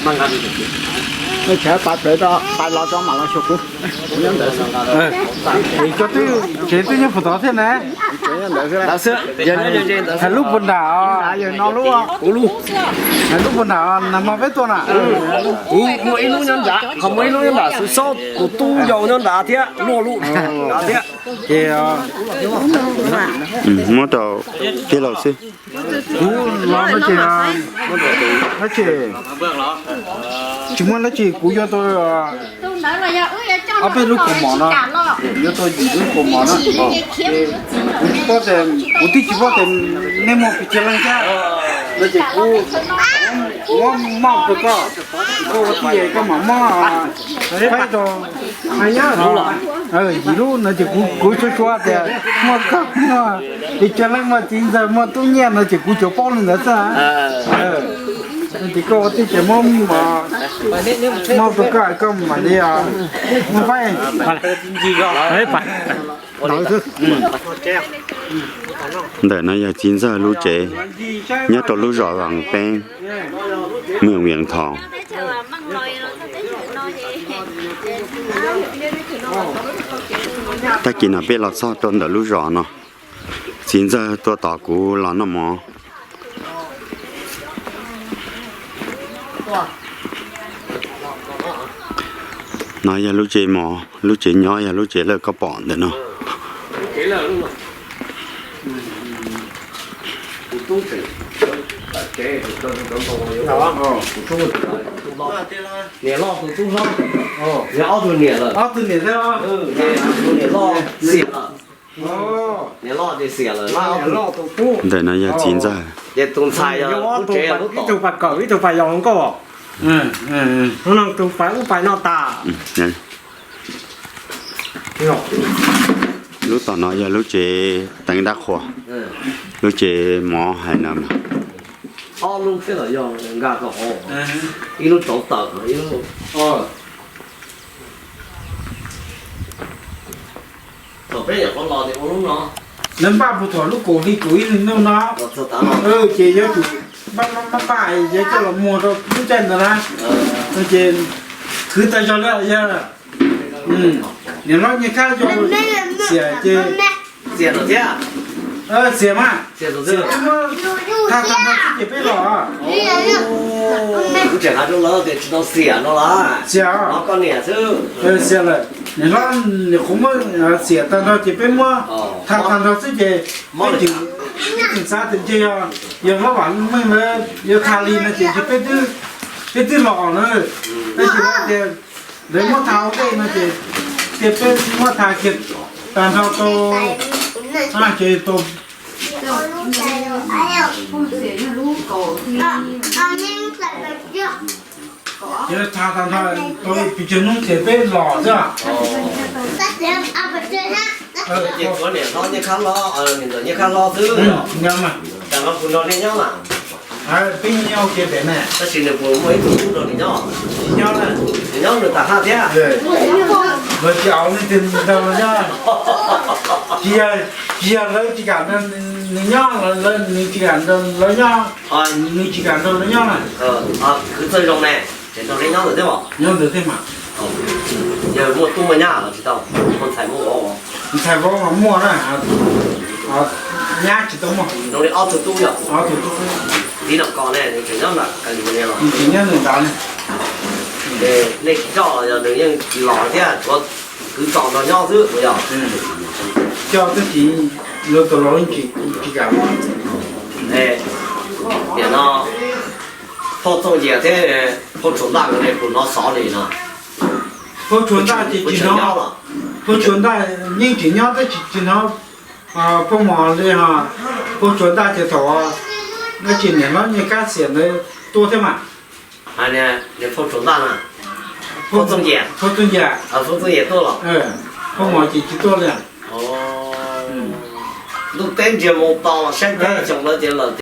Tshav pais plaws tau, pais los tso mam los xyuas kuv. Kuv nyob ntawd xwb. Cov twb, tsev twb nyob puag tod thiab na. Hais lub puag nram, hais lub puag nram nag hmo peb tuaj na. Kuv muaj ib lub nyob nrad, ho muaj ib lub nyob nrad xwb, xob tus tub yau nyob nrad thiab, luaj lub nrad thiab. Ces muab rau tij laug xwb. Kuv los no ces, dab tsi, tsis muaj dab tsi, kuv yuav tau ob peb lub kaus mom no, yuav tau yim lub kaus mom no. Kuv tsis paub tias, kuv twb tsis paub tias nej muaj pes tsawg leej thiab. No ces kuv muab moj rau koj, koj ua tij koj mam muab faib rau. Yim lub no ces kuv suav suav tias muaj koj, muaj pes tsawg leej, muaj txiv ntxawg, muaj tub nyiaj no ces kuv tsuas paub li ntawd xwb. No ces koj ua tij ces muab, moj rau koj, koj mam li muab faib. Ntawm no yog txiv ntxawg lub tsev nyob rau lub zos Vaj Peeb, Mws Vias Thos. Tag kis no peb los txog rau ntawm lub zos no, txiv ntxawg tuaj tos kuv los noj mov. No yog lub tsev mov, lub tsev nyob yog lub tsev lawj koj pom ntawm no. Niam loj tus tub hlob, yog ob tug niam lawm. Ob tug niam thiab. Niam loj xiam lawm. Niam loj ces xiam lawm. Ntawm no yog txiv ntxawg. Ces tus ntxhais yog lub tsev lub tom. Ib tug pais kawm ib tug pais yaus hluas nkauj. Hnub no tus pais ub pais no tas. Lub tom no yog lub tsev teev dab qhuas, lub tsev mov hais no. Ob lub thiab los yog nkag rau hauv, ib lub rauv taws, ib lub. Thaum peb nyuam qhuav los ces ua lub no. Lawv npaj puag thaum lub kaum hli kaum ib hli ntuj no. Ces yuav tsum npaj npaj npaj yuav coj los muag rau lub caij ntawd na. No ces khwv tag zog li yog niam hlob Nyiaj Khab yog xiam ces. Xiam lawm thiab. Xiam mas. Tag tag nrho xwb ces peb los. Kuv tseem hais rau lawv tias tsis tau xiam no los. Xiam. Koj niam xwb. Xiam lawm, niam hlob nyuam qhuav muab xiam tag nrho ces peb muab tag tag nrho xwb ces peb tseem xav tias ntshe yog hlob Vam Meej lawv yuav tag li no ces ntshe peb twb los na. Tab sis tias lawv muab tag ua ntej no ces tias peb muab tag kiag tag nrho tau, ces tau. Ces tag tag nrho tau pes tsawg hnub ces peb los xwb. Ces tshuav niam hlob Nyiaj Khab hlob, niam ntxawm Nyiaj Khab hlob xwb. Tam no kuv nrog nej nyob mas. Peb nyob ua ke pem ne. Tab sis nws puas muaj ib tug tub nrog nws nyob? Tsis nyob na. Nws nyob nws tas haj thiab. Los tsis au, nws tsis nrog lawv nyob. Tsis yog, tsis yog lawv tsis kam nrog nws nyob, nws tsis kam nrog lawv nyob. Nws tsis kam nrog lawv nyob na. Khwv txawj zoo ne, ces nrog lawv nyob ntawd thiab mas. Nyob ntawd thiab mas. Yog muaj tub muaj nyab los tsis tau, muaj ntxhais muaj vauv. Ntxhais vauv mas muaj na, nyab tsis tau muaj. Zoo li ob tug tub yog. Ob tug tub. Txiv Nom Kos ne, nws tseem nyob ntawm California los? Nws tseem nyob ntawm ntawd ne. Nej tsis coj los yog nws yeej tsis los thiab, tsuav kwv txos nrog nyob xwb puas yog? Coj twb tsis, luag tus laus tsis kam los. Nim no phauj Txooj Yias thiab phauj Tsuas Ntaj nkawd puas hnov xov li no? Phauj Tsuas Ntaj ces tsis hnov, phauj Tsuas Ntaj yeej tseem nyob tab sis tsis hnov phauj Mos li. Phauj Tsuas Ntaj ces thaum dab tsi niam hlob Nyiaj Khab xiam ntawd tuaj thiab mas. Phauj Tsuas Ntaj na, phauj Txooj Yias, phauj Txooj Yias tuaj los? Phauj Mos ces tsis tuaj li. Ntuj teb ntsiag moo to los saib teb xyoo ntawd ces lawm.